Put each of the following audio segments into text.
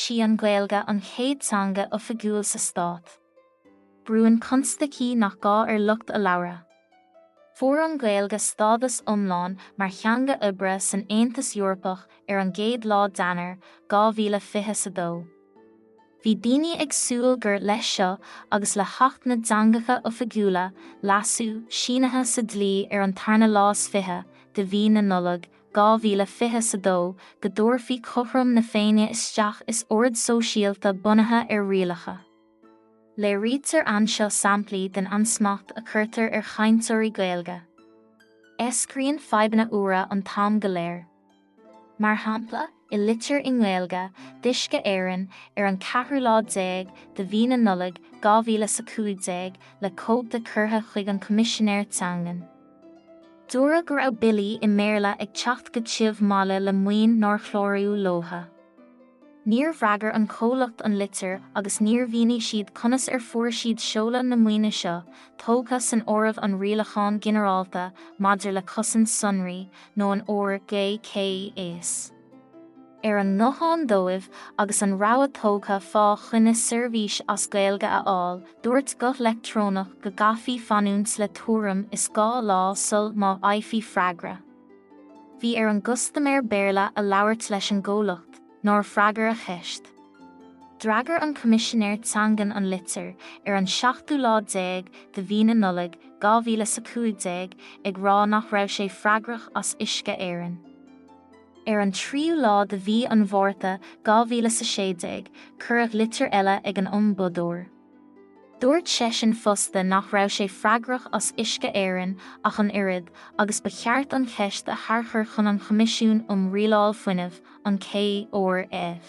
Sí an Ghaeilge an chéad teanga oifigiúil sa stát. Brúann constaicí nach gá ar lucht a labhartha. Fuair an Ghaeilge stádas iomlán mar theanga oibre san Aontas Eorpach ar an gcéad lá d'Eanáir 2022. Bhí daoine ag súil gur leis seo agus le hAcht na dTeangacha Oifigiúla, Leasú, sínithe sa dlí ar an tarna lá is 20 de mhí na Nollag 2022, go dtabharfaí cothrom na Féinne isteach is ord sóisialta bunaithe ar rialacha. Léirítear anseo samplaí den ansmacht a cuirtear ar chainteoirí Gaeilge. Eascraíonn fadhbanna úra an t-am go léir. Mar shampla, i litir i nGaeilge d'Uisce Éireann ar an ceathrú lá déag de mhí na Nollag 2015 le cóip de curtha chuig an Coimisinéir Teangan. Dúradh go raibh billí i mBéarla ag teacht go tiubh maille le maoin nár chláraíodh leotha. Níor fhreagair an comhlacht an litir agus níor mhínigh siad conas ar fuair siad seoladh na maoine seo, tógtha san áireamh an Rialachán Ginearálta maidir le Cosaint Sonraí nó an RGCS. Ar an nguthán dóibh agus an rogha tógtha fá choinne seirbhís as Gaeilge a fháil, dúirt guth leictreonach go gcaithfí fanúint le tuairim is 2 lá sul má fhaighfí freagra. Bhí ar an gcustaiméir Béarla a labhairt leis an gcomhlacht, nár freagair a cheist. D'fhreagair an Coimisinéir Teangan an litir ar an seachtú lá déag de mhí na Nollag 2015 ag rá nach raibh sé freagrach as Uisce Éireann. Ar an tríú lá de mhí an Mhárta 2016 cuireadh litir eile ag an Ombudóir. Dúirt seisean fosta nach raibh sé freagrach as Uisce Éireann ach an oiread agus ba cheart an cheist a tharchur chun an Choimisiúin um Rialáil Fuinnimh, an CRF.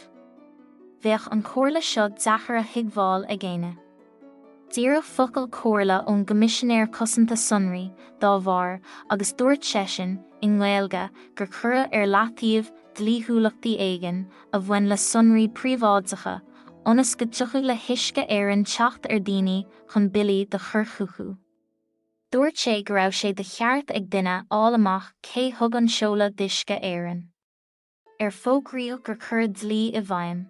Bheadh an chomhairle seo deacair a thuigbheáil ag éinne. D'iarradh focal comhairle ón gCoimisinéir Cosanta Sonraí dá bharr agus dúirt seisean, i nGaeilge, gur cuireadh ar leataobh dlíthiúlachtaí éigin a bhain le sonraí príobháideacha ionas go dtiocfadh le hUisce Éireann teacht ar daoine chun billí do chur chucu. Dúirt sé go raibh sé de cheart ag duine fháil amach cé thug an seoladh d'Uisce Éireann. Ar fógraíodh gur cuireadh dlí i bhfeidhm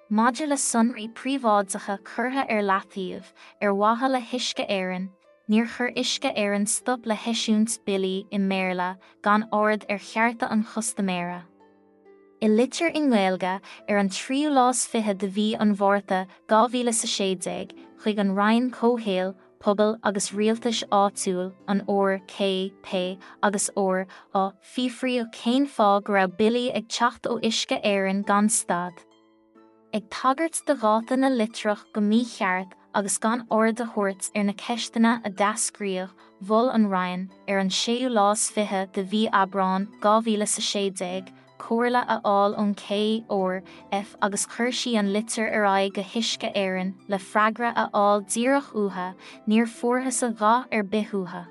maidir le sonraí príobháideacha curtha ar leataobh ar mhaithe le hUisce Éireann, níor chuir Uisce Éireann stop le heisiúint billí i mBéarla gan aird ar chearta an chustaiméara. I litir i nGaeilge ar an tríú lá is fiche de mhí an Mhárta 2016 chuig an Roinn Comhshaoil, Pobail agus Rialtais Áitiúil, an R, K, P agus R, Á, fiafraíodh cén fáth go raibh billí ag teacht ó Uisce Éireann gan stad. Ag tagairt do dháta na litreach go mícheart agus gan aird a thabhairt ar na ceisteanna a d'eascraíodh, mhol an Roinn, ar an séú lá is fiche de mhí Aibreáin 2016, comhairle a fháil ón CRF agus chuir sí an litir ar aghaidh go hUisce Éireann le freagra a fháil díreach uathu, níor fuarthas a dhath ar bith uathu.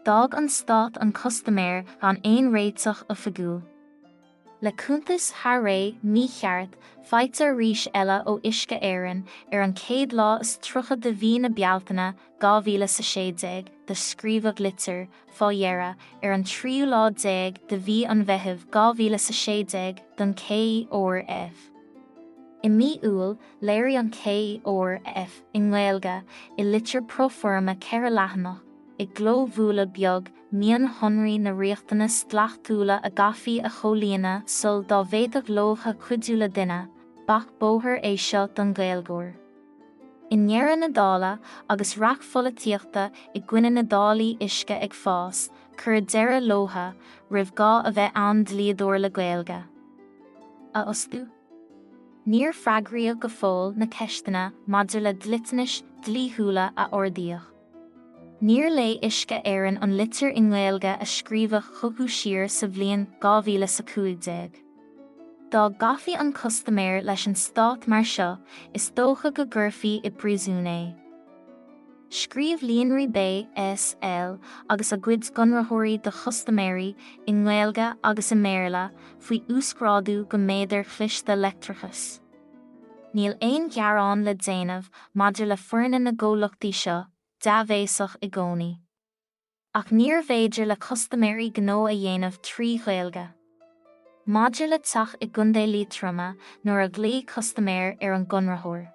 D'fhág an Stát an custaiméir gan aon réiteach oifigiúil. Le cuntais thar ré mícheart faighte arís eile ó Uisce Éireann ar an chéad lá is 30 de mhí na Bealtaine 2016, do scríobhadh litir, fá dheireadh, ar an tríú lá déag de mhí an Mheithimh 2016 don CRF. I mí Iúil, léirigh an CRF, i nGaeilge, i litir pro forma 4 leathanach, i gclóbhualadh beag, mionshonraí na riachtanas dleachtúla a gcaithfí a chomhlíonadh sul dá bhféadfadh leotha cuidiú le duine, bac bóthair é seo don Ghaeilgeoir. I ndeireadh na dála, agus raic pholaitíochta i gcoinne na dtáillí uisce ag fás, cuireadh deireadh leotha, roimh gá a bheith ann dlíodóir le Gaeilge a fhostú. Níor freagraíodh go fóill na ceisteanna maidir le dliteanais dlíthiúla a ardaíodh. Níor léigh Uisce Éireann an litir i nGaeilge a scríobhadh chucu siar sa bhliain 2015. Dá gcaithfí an custaiméir leis an stát mar seo, is dócha go gcuirfí i bpríosún é. Scríobh Líonraí BSL agus a gcuid gconraitheoirí do chustaiméirí, i nGaeilge agus i mBéarla, faoi uasghrádú go méadair chliste leictreachais. Níl aon ghearán le déanamh maidir le foirne na gcomhlachtaí seo, dea-bhéasach i gcónaí. Ach níorbh fhéidir le custaiméirí gnó a dhéanamh trí Ghaeilge. Maidir le teach i gContae Liatroma nuair a ghlaoigh custaiméir ar an gconraitheoir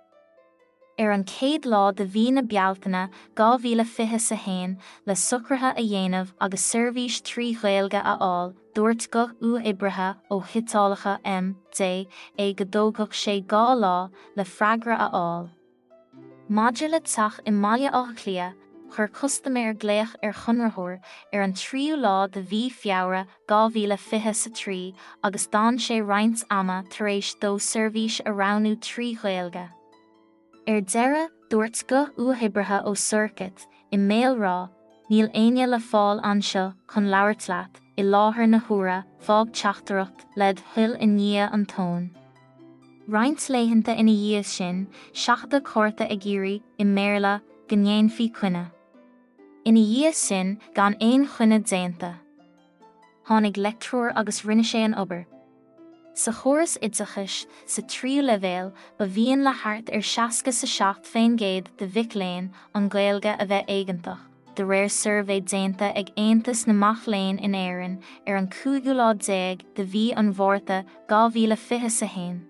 ar an chéad lá de mhí na Bealtaine 2021 le socruithe a dhéanamh agus seirbhís trí Ghaeilge a fháil, dúirt guth uathoibrithe ó Shuiteálacha M, D, é go dtógfadh sé 2 lá le freagra a fháil. Maidir le teach i mBaile Átha Cliath, chuir custaiméir glaoch ar chonraitheoir ar an tríú lá de mhí Feabhra 2023 agus d'fhan sé roinnt ama tar éis dó seirbhís a roghnú trí Ghaeilge. Ar deireadh, dúirt guth uathoibrithe ó Circuit i mBéal Ráth, Níl éinne le fáil anseo chun labhairt leat i láthair na huaire, fág teachtaireacht led thoil i ndiaidh an tóin. Roinnt laethanta ina dhiaidh sin, seachadadh cárta ag iarraidh, i mBéarla, go ndéanfaí coinne. Ina dhiaidh sin, gan aon choinne déanta. Tháinig leictreoir agus rinne sé an obair. Sa chóras oideachais sa tríú leibhéal ba mhian le thart ar 67% de mhic léinn an Ghaeilge a bheith éigeantach, de réir suirbhé déanta ag Aontas na Mac Léinn in Éirinn ar an cúigiú lá déag de mhí an Mhárta 2021.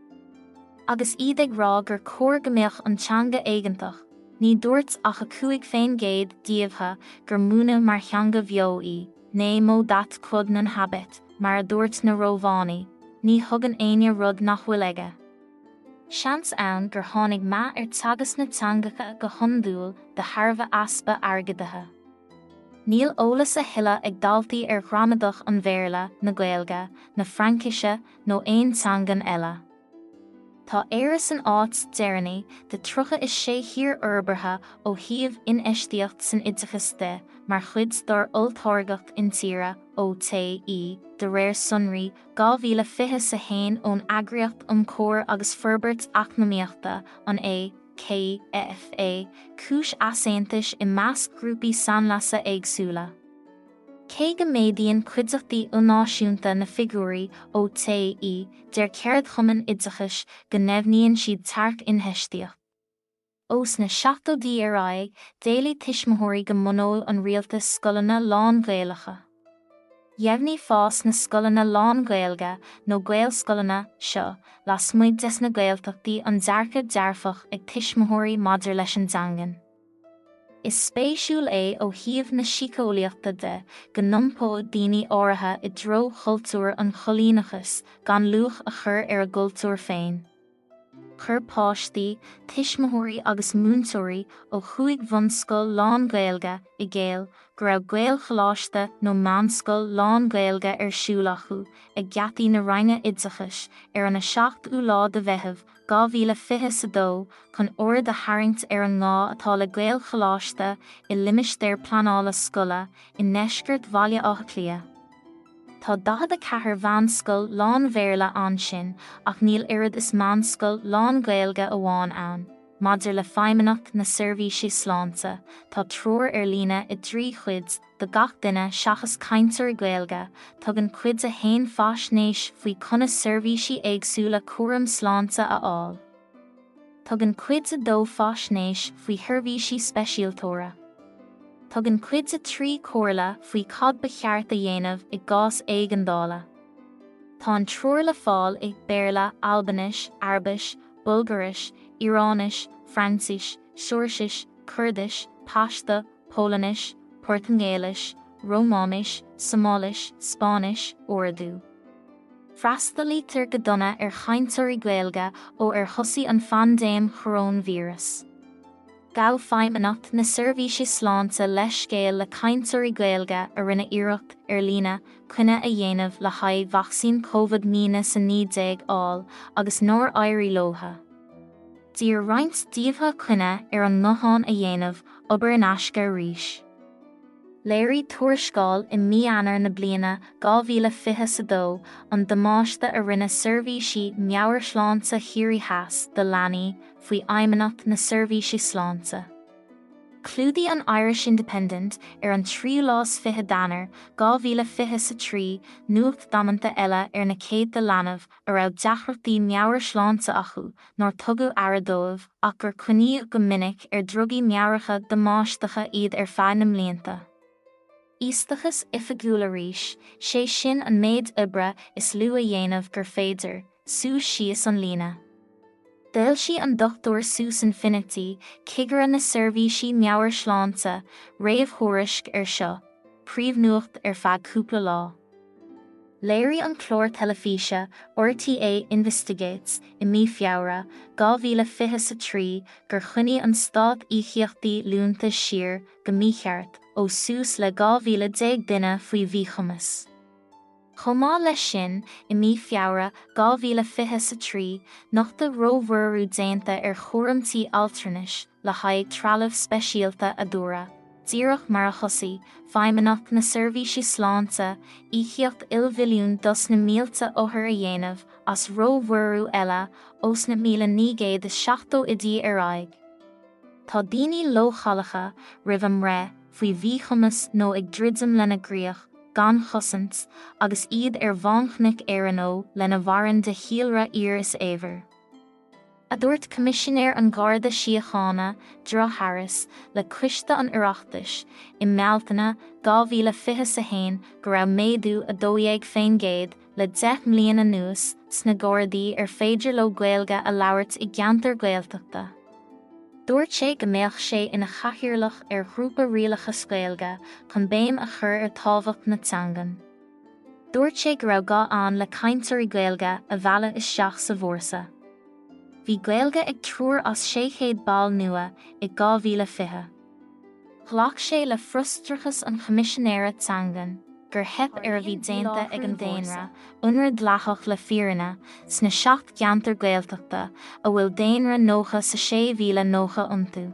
Agus iad ag rá gur cóir go mbeadh an teanga éigeantach, ní dúirt ach 5% díobhtha gur múineadh mar theanga bheo í. Nemo dat quod non habet, mar a dúirt na Rómhánaigh, ní thugann éinne rud nach bhfuil aige. Seans ann gur tháinig meath ar teagasc na teangacha go hiondúil de thairbhe easpa airgeadaithe. Níl eolas a thuilleadh ag daltaí ar ghramadach an Bhéarla, na Gaeilge, na Fraincise nó aon teangan eile. Tá Éire san áit deireanaí de 36 thír fhorbartha ó thaobh infheistíocht san oideachas de mar chuid dár olltáirgeacht intíre, OTI, de réir sonraí 2021 ón Eagraíocht um Chomhar agus Forbairt Eacnamaíochta, an ACEFA, cúis easaontais i measc grúpaí sainleasa éagsúla. Cé go méadaíonn cuideachtaí ilnáisiúnta na figiúirí OTI, deir ceardchumainn oideachais go ndeimhníonn siad tearc-infheistíocht. Ós na seachtóidí ar aghaidh, d'éiligh tuismitheoirí go mbunódh an rialtas scoileanna lán-Ghaelacha. Dheimhnigh fás na scoileanna lán-Ghaeilge, nó Gaelscoileanna, seo, lasmuigh des na Gaeltachtaí an dearcadh dearfach ag tuismitheoirí maidir leis an dteangain. Is spéisiúil é ó thaobh na síceolaíochta de go n-iompóidh daoine áirithe i dtreo chultúr an choilíneachais gan luach a chur ar a gcultúr féin. Chuir páistí, tuismitheoirí agus múinteoirí ó chúig bhunscoil lán-Ghaeilge i gcéill go raibh Gaelcholáiste nó meánscoil lán-Ghaeilge ar siúl acu ag geataí na Roinne Oideachais ar an 7ú lá de Mheitheamh 2022 chun aird a tharraingt ar an ngá atá le Gaelcholáiste i limistéar pleanála scoile i ndeisceart Bhaile Átha Cliath. Tá 44 mheánscoil lán-Bhéarla ansin ach níl oiread is meánscoil lán-Ghaeilge amháin ann. Maidir le Feidhmeannacht na Seirbhíse Sláinte, tá treoir ar líne i dtrí chuid, do gach duine seachas cainteoirí Gaeilge, tugann Cuid 1 faisnéis faoi conas seirbhísí éagsúla cúraim sláinte a fháil. Tugann Cuid 2 faisnéis faoi sheirbhísí speisialtóra. Tugann Cuid 3 comhairle faoi cad ba cheart a dhéanamh i gcás éigeandála. Tá an treoir le fáil i, Béarla, Albainis, Araibis, Bulgáiris, Iaráinis, Fraincis, Seoirsis, Coirdis, Paisto, Polainnis, Portaingéilis, Rómáinis, Somáilis, Spáinnis, Urdu. Freastalaítear go dona ar chainteoirí Gaeilge ó ar thosaigh an phaindéim choróinvíreas. Ghabh Feidhmeannacht na Seirbhíse Sláinte leithscéal le cainteoirí Gaeilge a rinne iarracht, ar líne, coinne a dhéanamh le haghaidh vacsaín Covid-19 fháil agus nár éirigh leotha. D'iarr roinnt díobhtha coinne ar an nguthán a dhéanamh, obair in aisce arís. Léirigh tuarascáil i mí Eanáir na bliana 2022 an damáiste a rinne seirbhísí meabhairshláinte Chiarraí Theas do leanaí faoi Fheidhmeannacht na Seirbhíse Sláinte. Chlúdaigh an Irish Independent ar an tríú lá is fiche d'Eanáir 2023 nuacht dhamanta eile ar na céadta leanbh a raibh deacrachtaí meabhairshláinte acu nár tugadh aire dóibh ach gur coinníodh go minic ar drugaí meabhracha damáisteacha iad ar feadh na mblianta. Íostachas oifigiúil arís, sé sin an méid oibre is lú a dhéanamh gur féidir, suas síos an líne. D'fhoilsigh an Dr Susan Finnerty, Cigire na Seirbhísí Meabhairshláinte, réamhthuairisc air seo, príomhnuacht ar feadh cúpla lá. Léirigh an clár teilifíse RTÉ Investigates i mí Feabhra 2023 gur choinnigh an stát íocaíochtaí liúntais siar go mícheart ó suas le 12,000 duine faoi mhíchumas. Chomh maith leis sin, i mí Feabhra 2023, nochtadh rómhuirearú déanta ar chúram tí altranais le haghaidh trealamh speisialta a dúradh, díreach mar a thosaigh Feidhmeannacht na Seirbhíse Sláinte íocaíocht ilmhilliún dos na mílte othar a dhéanamh as rómhuirearú eile ós na 1970idí ar aghaidh. Tá daoine leochaileacha roimh a mbreith, faoi mhíchumas nó ag druidim lena gcríoch, gan chosaint, agus iad ar bhánchnoic Éireann nó lena mhaireann de shíolra oighir is ábhair. A dúirt Coimisinéir an Gharda Síochána, Dru Harris, le Coiste an Oireachtais i mBealtaine 2021 go raibh méadú 12% le 10 mbliain anuas sna Gardaí ar féidir leo Gaeilge a labhairt i gceantar Gaeltachta. Dúirt sé go mbeadh sé ina chathaoirleach ar ghrúpa rialachais Gaeilge chun béim a chur ar tábhacht na teangan. Dúirt sé go raibh gá ann le cainteoirí Gaeilge a mhealladh isteach sa bhfórsa. Bhí Gaeilge ag triúr as 600 ball nua i 2020. Ghlac sé le frustrachas an Choimisinéara Teangan gur theip ar a bhí déanta ag an daonra, ionradh dleathach le fírinne, sna 7 gceantar Gaeltachta a bhfuil daonra 96,090 iontu.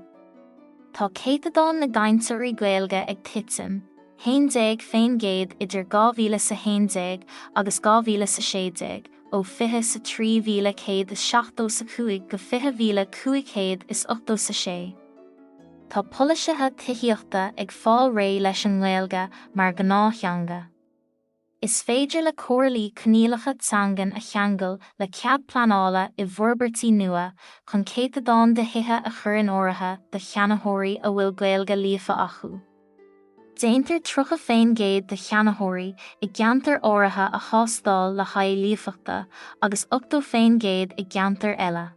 Tá céatadán na gcainteoirí Gaeilge ag titim, 11% idir 2011 agus 2016, ó 23,175 go 20,586. Tá polasaithe tithíochta ag fáil réidh leis an nGaeilge mar ghnáth-theanga. Is féidir le comhairlí coinníollacha teangan a cheangal le cead pleanála i bhforbairtí nua chun céatadán de thithe a chur in áirithe do cheannaitheoirí a bhfuil Gaeilge líofa acu. Déantar 30% de cheannaitheoirí i gceantair áirithe a thástáil le haghaidh líofachta agus 80% i gceantair eile.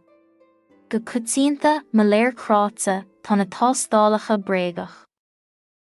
Go coitianta, mo léir cráite, tá na tástálacha bréagach.